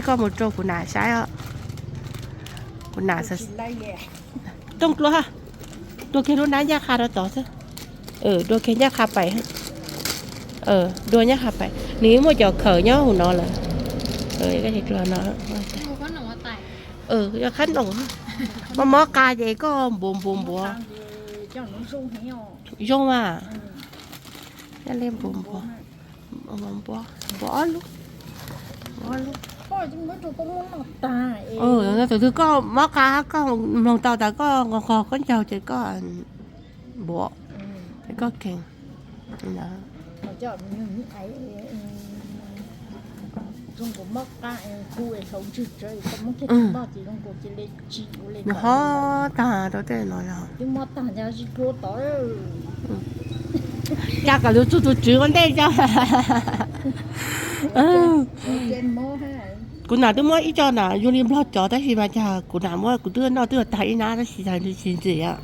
Koj mus rau kuv nam saib os. Kuv nam, tooj dlua ha, dua kiag lub nab ncaj qha rau tod xwb. Dua kiag ncaj qha pais. Dua ncaj qha pais, nws muaj cov khawm nyob hauv no lawm. Yog qab noom, mob mob qa ces koj npuav npuav npuav. Zoo mas. Npuav npuav, npuav ob lub. Tus twg koj mob qa, koj mloog tau tas koj nqos nqos khaub ncaug ces koj npuav, koj kheev. Nws ho tag rau tej no. Cas kom lus txug tus tswv ua ntej tso. Kuv nam twb muab ib co nam zoo li nplog cov tab sis mas cas kuv nam muab kuv twb noj twb tag ib nab tab sis tsis ntxim.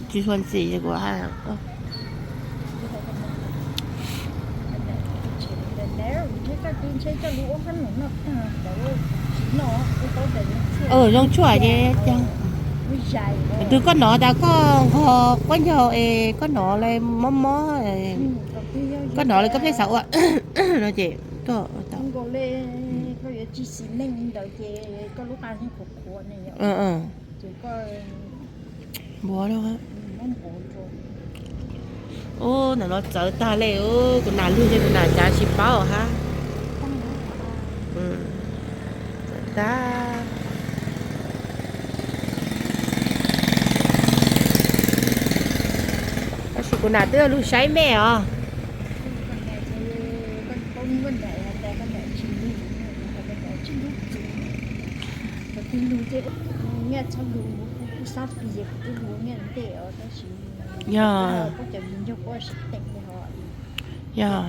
Tsis tshua ntxim kuv. Zoo tshuaj ces, twg koj hnov tas koj nqos khaub ncaug es koj hnov li mob mob, koj hnov li koj pheej xav ua no ces koj npuav. Ub, ntawm no txawv tag li, kuv nam lug ces kuv nam cav tsis paub hab. Txawv tag. Tab sis kuv nam twb lug saib mej os. Yog, yog.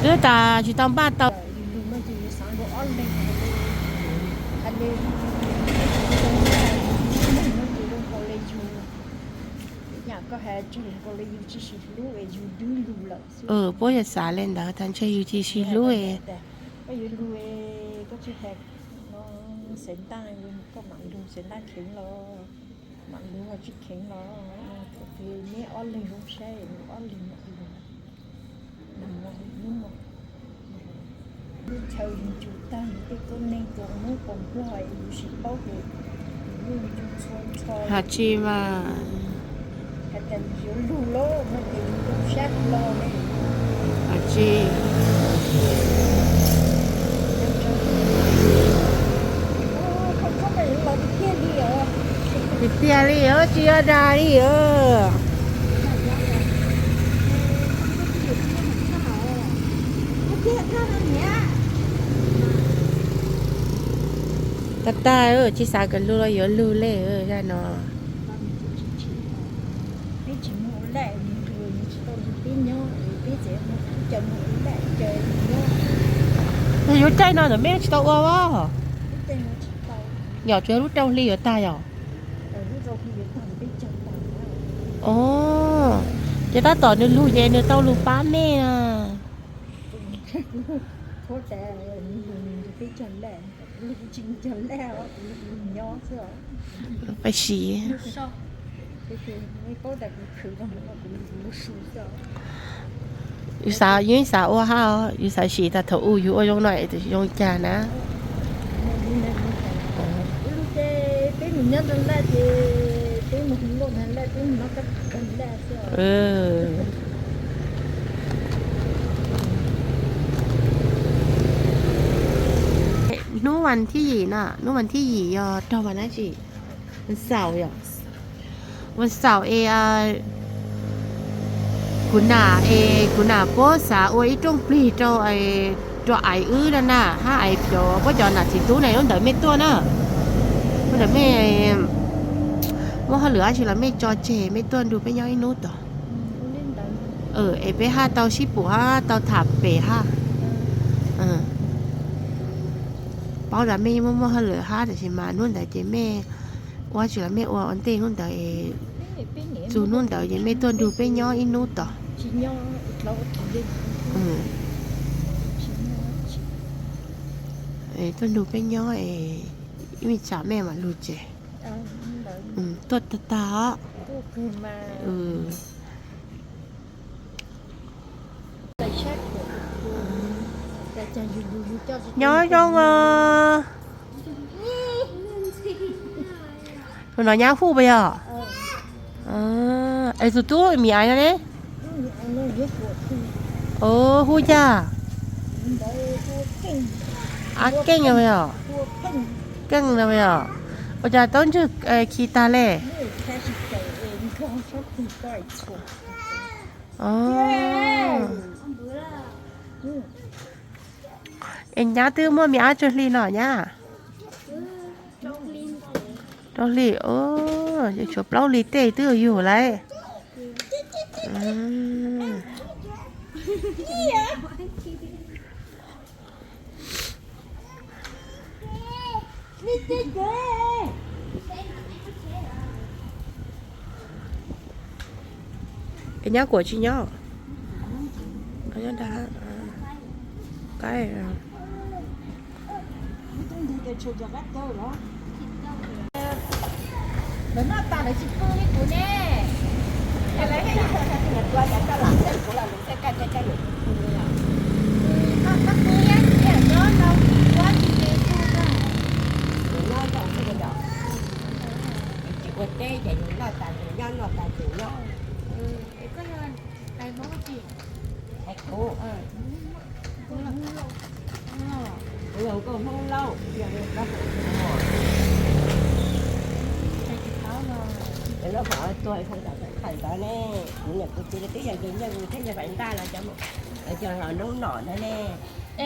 Twb tas tsis tau npaj tau. Puab yog xav li ntawd tas ntshe yus tsis sib hlub. Koj yuav lug, koj tsis hais, xav ntaj, koj mam lug, xav ntaj kheev los mam lug, tsis kheev los thaum twg neb ob leeg zoo saib, ob leeg mam lug. Lub chaw yus tsum tag, yus tej tuab neeg txom nyem txom nplog, yus tsis paub ces yus yeej tsum txhua txhua. Has tsis mas, has tas yus yuav lug los no ces yus zoo sab hlo li. Has tsis, tiag tiag li os, tsis yog dag li os. Tag tag, tsis xav kom lug los yuav lug li zaj no. Yog yus caij no ntawm mej tsis tau ua os. Yog tsuas yog lub rau hli yuav tag yog. Os, ces tab tom nws lug ces nws tau lug pab mej na. Pab siv. Yus xav, yus xav ua hab, yus xav sim tas thaum u yus ua zoo no es zoo cas na. Hnub vas thib yim na, hnub vas thib yim yog rau vas dab tsi? Vas xaum yom. Vas xaum es kuv nam es kuv nam puab xav ua ib rooj plig rau, rau ais wb na na, hab ais cov, puab cov nam txiv tub na, lub ntawd mej tuaj na. Lub ntawd mej muaj hauj lwm dab tsi los mej tso tseg mej tuaj nrug peb nyob ib hnub tod. Es peb hab tau sib pum hab tau tham pem hab. Paub tas mej muaj muaj hauj lwm hab, tab sis mas hnub ntawd ces mej ua dab tsi los mej ua ua ntej hnub ntawd es Txug hnub ntawd ces mej tuaj nrug peb nyob ib hnub tod. Tuaj nrug peb nyob es ib me tsam mej mam lug tsev. Tuaj tag tag os. Nyob zoo os. Tus no nyab Huj puas yog? Es tus tub Mim Aiv no ne? Huj yag. Ab Keej no puas yog? Keej no puas yog? Ua cas taub ntswg khi tag le? Es nyab twb muaj me ab tsawg hli no nyab? Rau hli, tshuav plaub hli tej twb yug lawm. Es nyab Kuam tsis nyob? Nyob nrag qaib. Lawv noj tas lawv tsis pw li kuv ne. Koj pw thiab nyob no kuv kuab tsis ntev pw na. Nyob zoo xwb os. Tsis ua teb ces yus noj tas yus nyob, noj tas yus nyob. Es koj yog tais Hmoob tsis? Tais kuv. Kuv yog nkauj Hmoob Lauj, yog li koj hu kuv. Ces lawv kom tuag hu tom khais ntawd ne, kuv niam kuv txiv twb yog yawg Nyiaj Vwm thiab yawg Faiv Ntaj los cov, lawv cov los noob nom ntawd ne.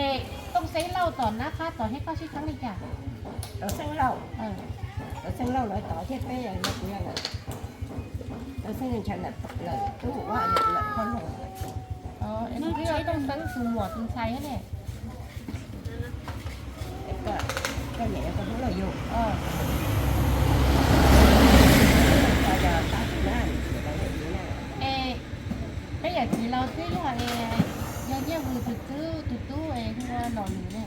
Es Tooj Xeeb Lauj tom Nab Qhab tod thiab koj sib txheeb li cas? Tooj Xeeb Lauj, Tooj Xeeb Lauj lawv tod thiab peb, Tooj Xeeb ntshaw lawm tub ua lawm phauj Lauj. Koj yog Tooj Xeeb tus muam tus ntxhais thiab ne. Koj niam yog Tooj Xeeb Lauj yug. Es peb yawm txiv laus twb yog, yog Nyiaj Vwm tus tub, tus tub es hu ua Nom Lwm ne.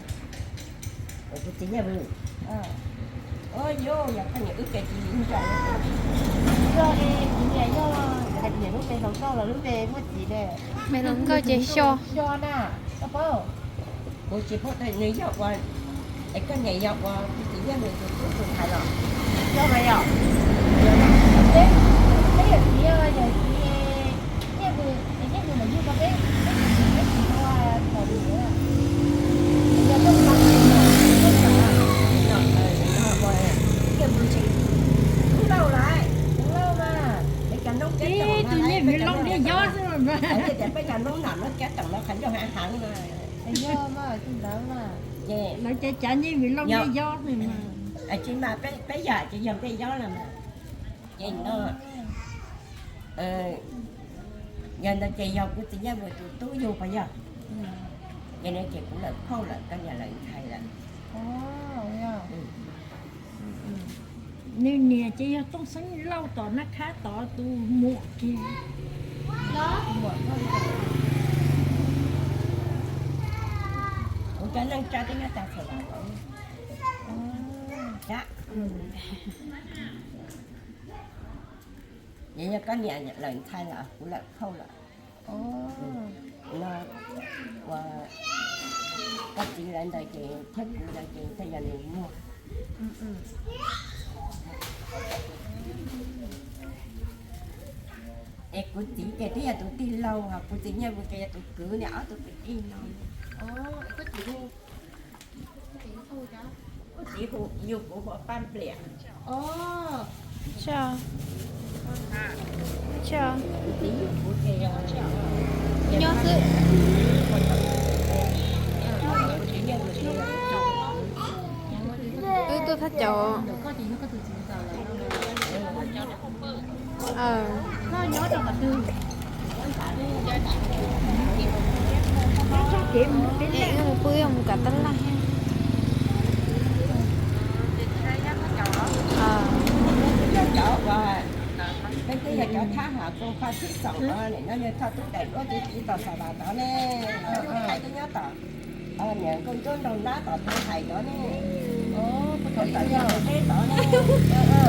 Kuv txiv Nyiaj Vwm. Yog koj niam wb ces tsis nco. Yog es kuv niam yog hais tias lub npe hluas nkauj los lub npe muaj txiv ne. Npe hluas nkauj ces Xyo. Xyo na, koj paub? Kuv tsis paub tias nws yog ua, es koj niam yog ua kuv txiv Nyiaj Vwm tus tub tus ntxhais los? Yog mas yog. Peb, peb yawm txiv, yawm txiv Nyiaj Vwm, es Nyiaj Vwm los yug tau peb, peb txiv, peb txiv ua Nom Lwm. Yog Tooj Xeeb, Tooj Xeeb, Nyiaj Vwm tsis, Hmoob Lauj lawm, Hmoob Lauj mas. Ib tug Nyiaj Vwm Lauj Nyiaj Yob xwb mas. Tias peb cov Hmoob nom no cov toom no qhov ncauj heev heev no. Yog mas, tus ntawd mas. Lawv cov cav Nyiaj Vwm Lauj Nyiaj Yob xwb mas. Tsis mas peb yam ces yog Nyiaj Yob lawm mas. Ces no, yog ntawd ces yog kuv txiv Nyiaj Vwm tus tub yug puas yog? Ces no ces kuv lawm phauj lawm, koj niam lawm ntxhais lawm. Nws niam ces yog Tooj Xeeb Lauj tom Nab Khab tod tus muam kiag. Kuv cov neej tsa twb nyob tas txham los. Yog koj niam lawm ntxhais lawm, kuv lawm phauj lawm. No, ua koj txiv lawv ntawd ces thiab kuv ntawd ces tej yog nws muag. Es kuv txiv ces twb yog tus tij laug, ho kuv txiv Nyiaj Vwm ces yog tus kwv, niam ob tug kwv tij no. Kuv txiv hu, yug kuv hu Paj Npliam. Nyob xwb. Wb tuaj thab cauv. Wb mus pw, wb mus kav tab laj. Peb twb Yog cov thab ham koom kho thib xoom no, nim no yog thoj tub daim duab txiv txiv tom Xav Vas tod ne, thaij twb nyob tom niam nkauj ncuab nraug nab tom tus hais tod ne, tom yog teb tod ne.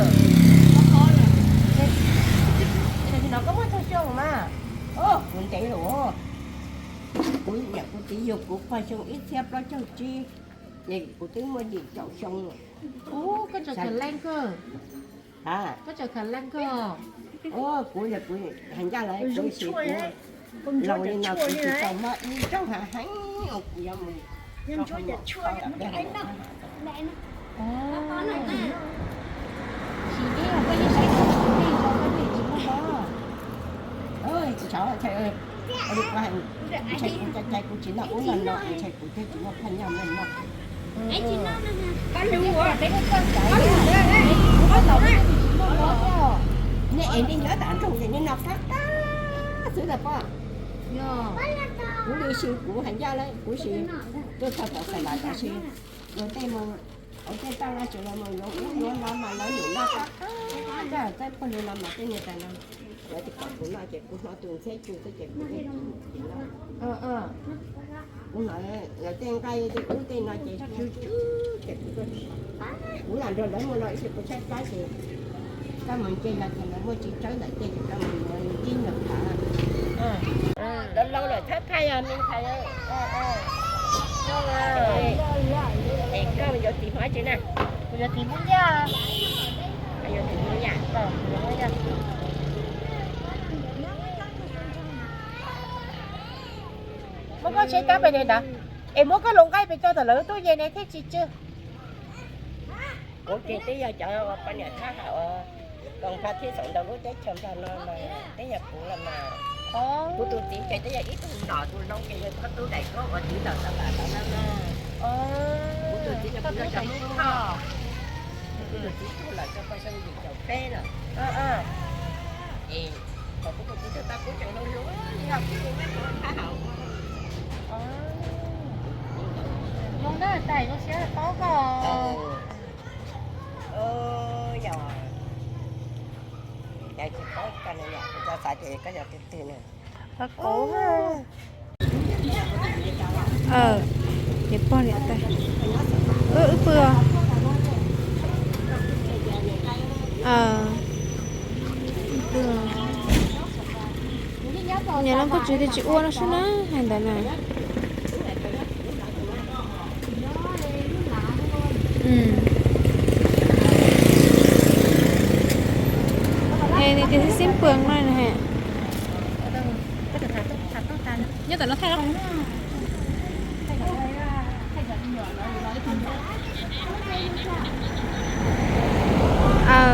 Nim no koj muaj tsawg xyoo mas? Kuv ntev lawm, kuv niam kuv txiv yug kuv pog xyoo ib txhiab plaub caug tsib, ces kuv twb muaj yim caum xyoo lawm. Koj tseem khav leej kawg. Koj tseem khav leej kawg. Kuv, kuv hais ncaj lawm, kuv sim kuv laus li no kuv tsis tau mob ib zaug heev, kuv yuav mus Tsis tau, koj yeej saib tsis tau, koj yeej tsis muaj mob. Ntshai kuv cai cai kuv tsis noj ub noj no, ntshai kuv thiaj tsis muaj phaj nyaj muaj mob. Peb txawj xaiv, peb tsis muaj mob thiab. Nej es nej nyob tom nroog ces nej noj qab qab xwb ntag poj. Kuv li sis kuv hais ncaj lawm, kuv sis tuaj txog tom Xav Vas tod sis luag tej mus ua tej toj los tseem los mus yuav ub yuav no mas lawv niam noj qab qab, tej pog niam los mas tej niag tais no lawv tsis kom kuv noj ces kuv hnov tus ntxhiab tsu xwb ces kuv thiaj tsis noj. Kuv hnov lawv tej nqaij tej ub tej no ces tsw tsw ces kuv, kuv lam nrog lawv mus los ib pliag kuv tshaib plab ces koj mus nce los ces lawv muaj txiv tsawb ntawm ces koj mus yuav tib nyuag phav. Laus laus lawm txhob thaij os me ntxhais. Es koj yuav txiv hmov tsi na? Kuv yuav txiv Hmoob Yaj. Yuav txiv Hmoob Yaj. Muab koj tsheb kab pem ntawd, es muab koj lub nqaij pem tso tom lawv lub tub yej ne thiaj tsis tsw. Kuv ces twb yog cov poj niam thab ham uas koom pha thib xoom ntau lub teb chaws Nplog no mas twb yog kuv los mas. Kuv tus txiv ces twb yog ib tug nom tus hlob ces yog thoj tub daim duab uas txiv tom Xav Vas tod no na. Kuv tus txiv yog kuv cov Hmoob Thoj. Kuv tus txiv tuag lawm tau pog xyoo yim caum peb lawm. Es thaum kuv tus txiv tuag tau kuv tseem hluas hluas li os, kuv tus me tub thab ham. Zoo na, tais zoo siab paub koj. Yog, yog tsis paub koj ne, yog kuv xav tias koj yog tus twg na. Qhov qauv. Niam pog niam tais. Wb pw. Niam loj koj tsis tias tsis ua no sub na, hais ntawd na. Es nws tias xib xib pwg no na. Nyob tom no thaij los.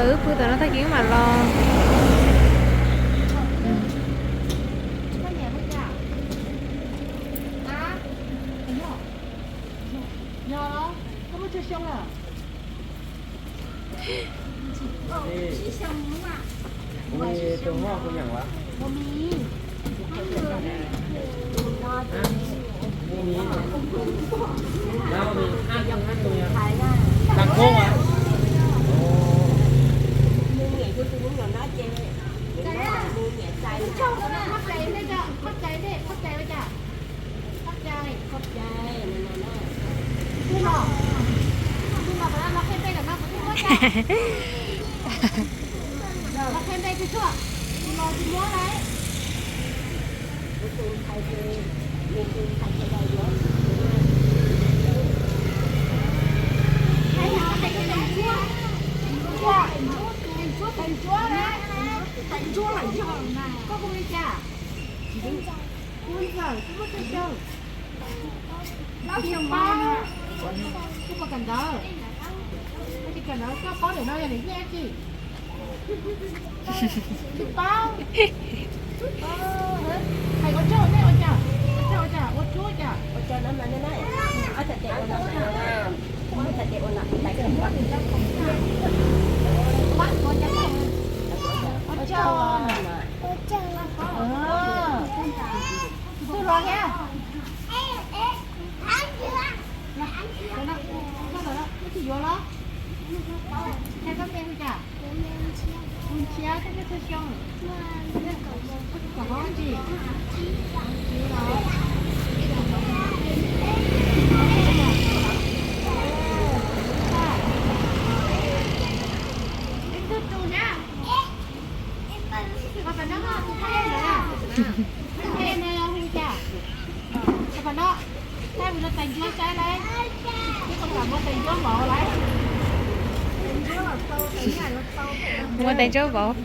Wb pw tom no tag kis wb mam los. Plaub xyoo paub. Koj puas kawm ntawv? Koj tsis kawm ntawv koj paub daim no yog daim nyiaj tsi? Tsis paub. Hais ua tsaug nej ua cas? Ua tsaug ua cas? Ua tsuab cas? Ua tsaug no mas nej na. Ob txhais tes ua no, ob txhais tes ua no. Ua tsaug. Tus twg los thiab? Koj tsis yuav los? Koj npe hu cas? Hu Ntshiab, koj nyob twg xyoo? Muaj tais ntsuab vauv.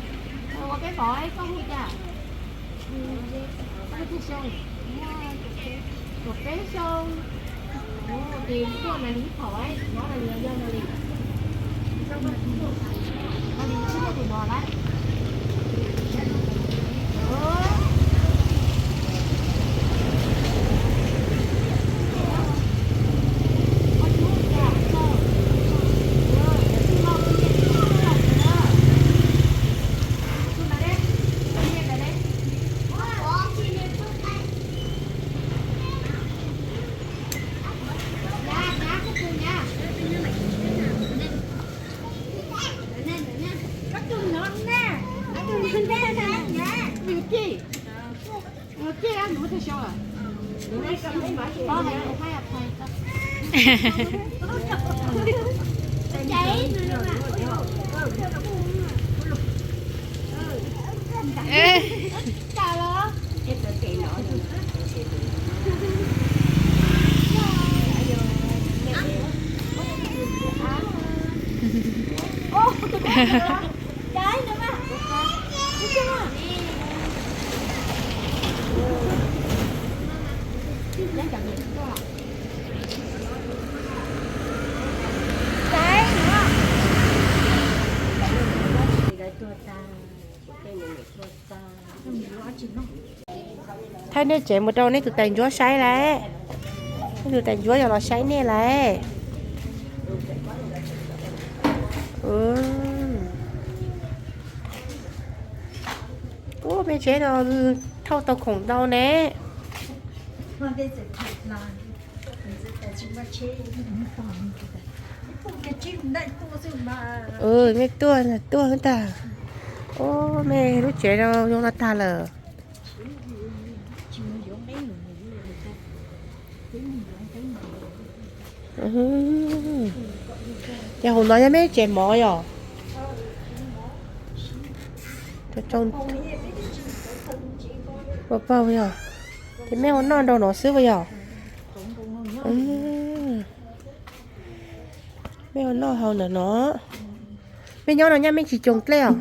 Thaij nej tsev mus rau nej tus tais ntsuab saib lauj. Nej tus tais ntsuab yog los saib nej lauj. Ub, mej tsev no thauj tau khoom ntau ne. Mej tuaj tuaj tag. Ub, mej lub tsev no zoo no tag lawm. Ces hauv no yog mej tsev mov yom? Ua paug yog, ces mej ua noj rau no xwb puas yog? Mej ua noj haus ntawm no. Mej nyob no nyaj mej tsis coo dlej os?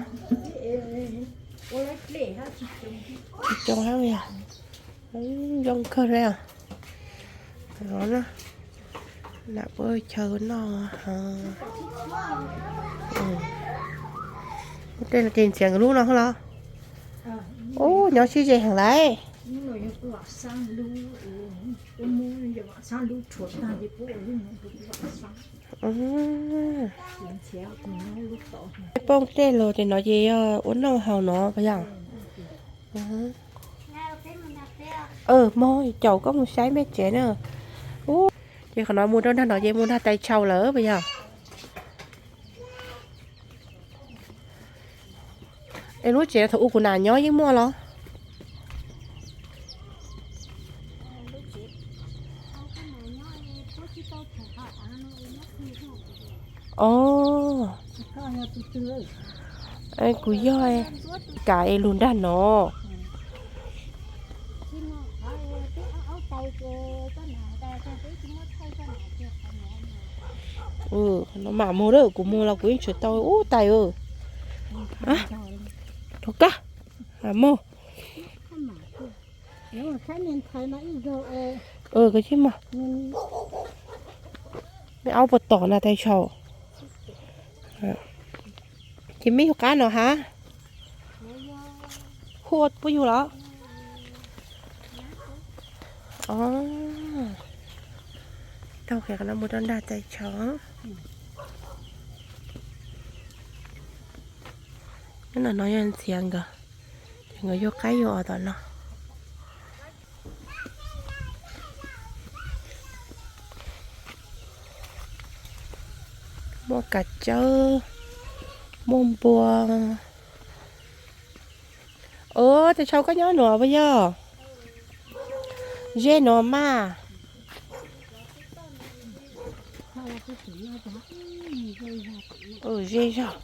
Tsis coo hab yog. Zoo kawg le os. Lam puab chaw noj. Tej no ces ntxiav nkawd lub no los? Ub, nyob sib ze heev lauj. Peb poob tej los ces no ces yog ua noj haus no puas yog? Mog, caum koj mus saib mej tsev na. Ub, ces qhov no mus rau nrag no ces mus nrag tais tshau lawm puas yog? Es lub tsev no thaum ub kuv nam nyob yeej muaj los? Os, kuv yog, kav es lug nrag no. No mam mus lawm, kuv mus los kuv yeej tshwm tau ub tais. Rov qab mus. Koj tsis mus, mej aub puas tom na tais tshau? Ces mej yug qab no hab? Hu puab yug los? Taug qhov no mus rau nrag tais tshau. Nyob ntawm no yog ntxiav nkawd, ces nkawd yug qaib yug os tom no. Muaj kav tsawb, muaj npua. Ua, Tais Tshau koj nyob nuav puas yog? Ze nuav mas. Ze zog.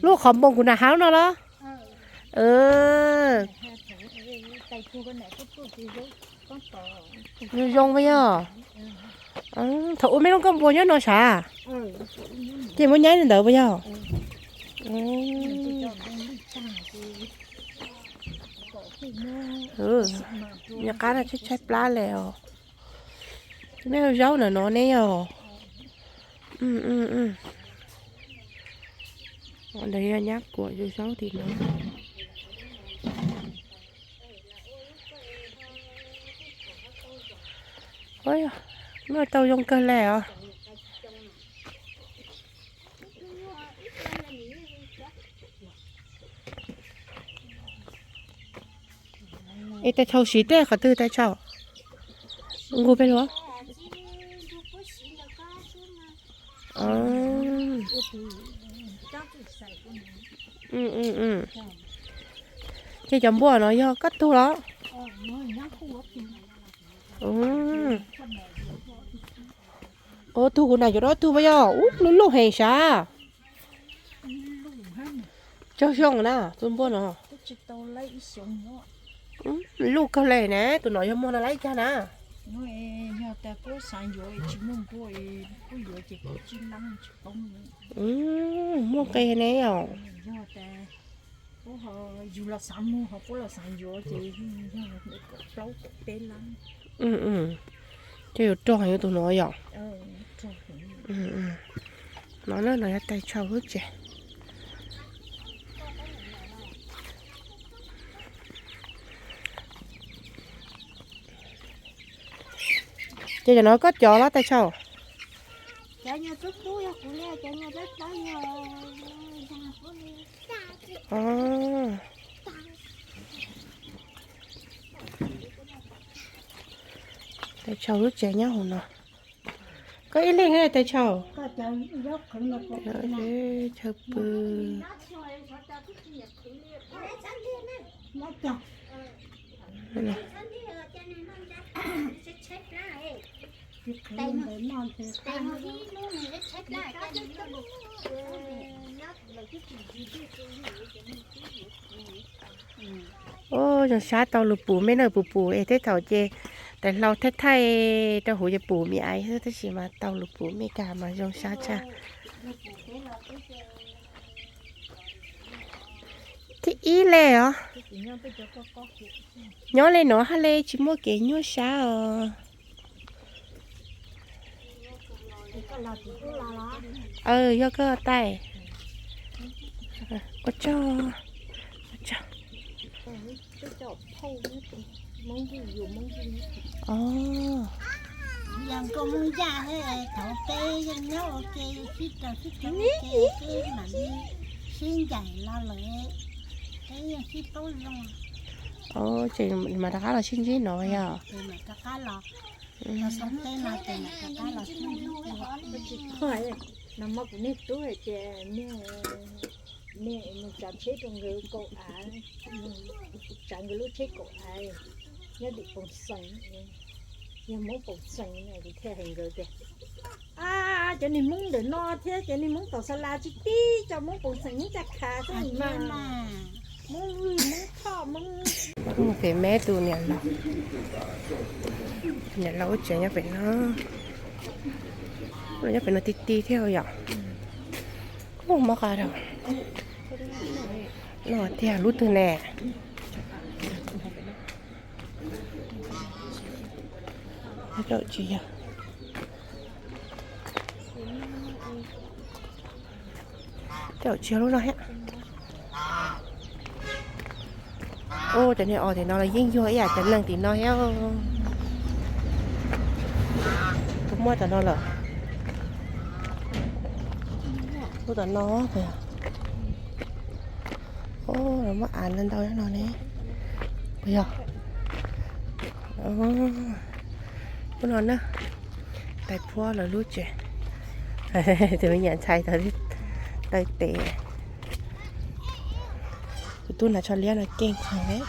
Lub qhov npoo kuv nam hav no los? Zoo zoo puas yog? Thaum ub mej lub koj npua nyob no sav, ces muab nyaib ntawd puas yog? Nyob qab no tshaib tshaib plab le os. Nej ua zaub ntawm no ne yog? Ntawd yog nyab kuam ua zaub tim no. Muaj tau zoo kawg le os. Es Tais Tshau siv tej qhov twg Tais Tshau? Nqus pem luag. Ces cov npua no yog koj tug los? Ua tug kuv nam yuav dua tug puas yog? Ub, lub luj heev sav. Tsaug zog na tus npua no. Luj kawg le na, tus no yog muag no lawm ib cag na. Muag qe ne yom. Ces yuav rog heev tus no yom. No na, no yog Tais Tshau lub tsev. Ces cov no koj cov los Tais Tshau? Tais Tshau lub tsev nyob hauv no. Koj ib leeg Tais Tshau? Chaw pw. Ua, zoo sab tau lug pum mej na, pum pum es tej thaum ces tais hlau thaij thaij rau huv ces pum me aiv xwb, tab sis mas tau lug pum mej kag mas zoo sab tshaj. Thib ib le os. Nyob le no hab le tsis muaj kev nyuaj sab os. Aw, yog koj taij. Ua tsaug, ua tsaug. Yog nkauj Hmoob Yaj thiab, thaum peb yeej nyob ua ke sib raws sib raws ua ke, peb mam li sib ncaim los lawm, peb yeej sib paub zoo. Ces mam rov qab los sib ntsib no yog? Ces mam rov qab los, los xaus teb no ces mam rov qab los sib ntsib dua. No mas kuv niag tub hais tias niag, niag mus tsav tsheb rau nkawd kaum av, tsav nkawd lub tsheb kaum av nyob tim Poos Xeem, yog Hmoob Poos Xeem no, kuv thiaj hais nkawd tias, a, cov niag Hmoob ntawm no thiab cov niag Hmoob tom Xa Las tsis tib co Hmoob Poos Xeem Hmoob Caj Khav xwb mas, Hmoob Vwj, Hmoob Thoj, Hmoob. Mus pem meb tus niam laus, niam laus lub tsev nyob pem no, nyob pem no ti ti thiab yom. Mob qa rau no tiag lub twg ne? Tsis yog, tsis yog lub no thiab. Ua, cov niag os tim no los yeej yog ib yam cov neeg tim no thiab. Tus muaj tom no lawm. Lub tom no, ua, muaj av ntau ntau no ne. Puas yog? Lub no na, tais phuab lawv lub tsev. Tus me nyuam ntxhais taw tes. Tub hnav tsho liab no keej kawg li.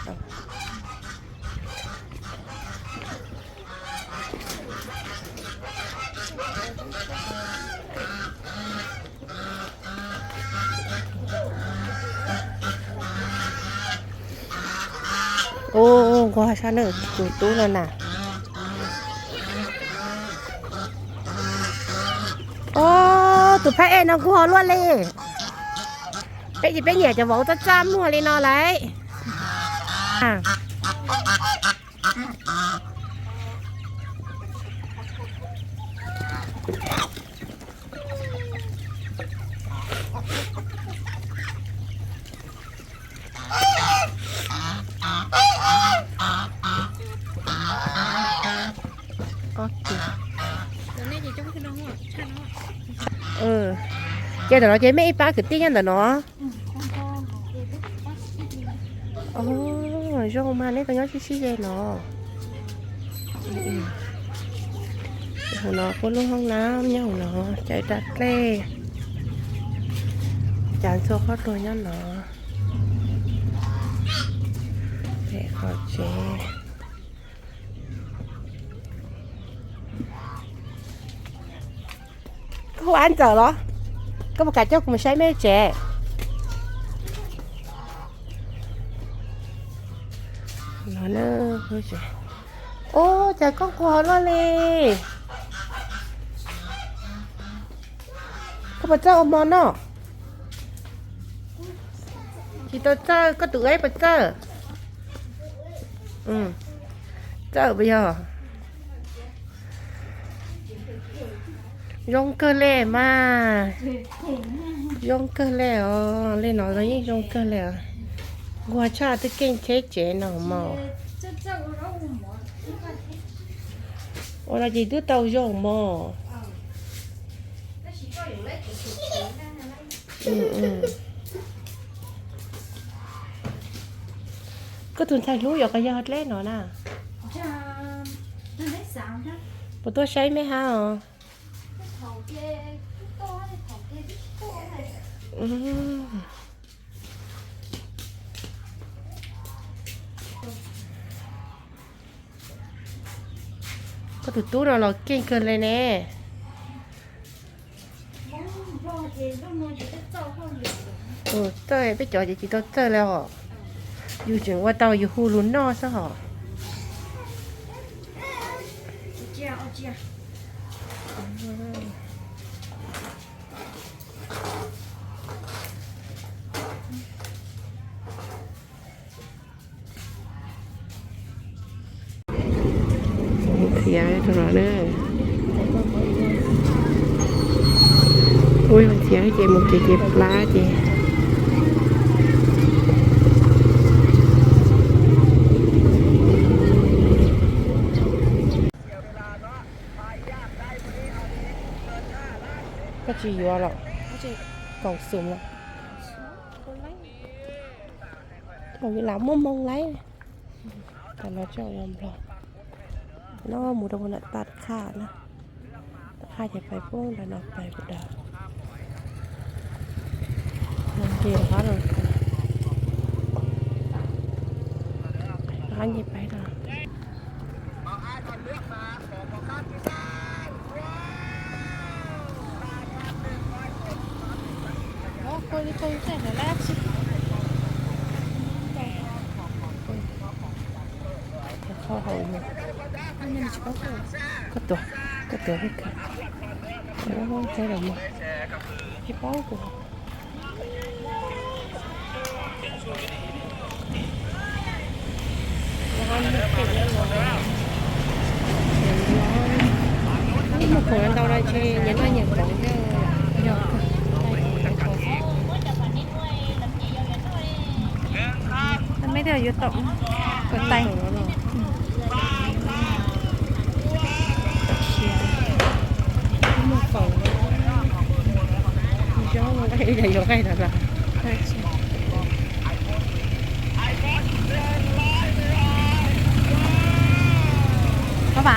Ua nquag sab na, tus tub no na. Ua, tus phab ej no kuj ho luaj li. Peb ces peb nyiam cov vauv txaj txaj muag li no lauj. Ces ntawm no ces mej ib pab kwv tij nyob ntawm no. Zoo mas nej tau nyob sib sib ze no. Hauv no kuj lub hoob nab nyob hauv no, cov dab dej, cas ntxhua qhob ruag nyob no. Qhov tsev. Koj hu ab ntxawm los? Koj puas kam coj kuv mus saib mej tsev? Ub, cas koj nquag luaj li. Koj puas txawj ua hmo noj? Tsis tau txawj, koj tus ub puas txawj? Txawj puas yog? Zoo kawg li mas. Zoo kawg li os, li no los yeej zoo kawg li os. Nquag tshaj twb keej cheb tsev no mog. Ua no ces twb tau zoo mog. Koj tus ntxhais hlub yuav qhov yog dleb no na. Puas tuaj saib mej hab os? Koj tus tub no los keej kawg li ne. Txawj, peb cov ces tsis tau txawj li os. Yus tseem ua tau yus hu lus noj xwb hos. Txiav rau no na. Ub, txiav ces mus kev kev plab ces. Koj tsis yuav los? Kaum xum los? Kaum yus lam muaj moo laib. Tam no coj ua nplog no mus rau puag nram Tam Qhaj na. Tam Qhaj ces pais puag nram no pais puag nram, nce qab no, qab nce pais no. Koj tuav, koj tuav, tsis paub kuv. Mus khoom ntau no ces nyias noj nyias khoom. Mej twb yuav tom kom tais. Mus khoom, zaub nqaij, yuav nqaij no los? Pab,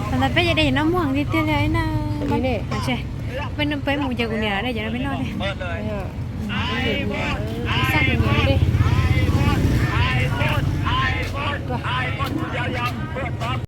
tam ntawd peb cov dej noj muag tiag tiag li na. Peb mus ces kuv niam de cov no peb noj tiag. Koj tsis yog, yog koj txhob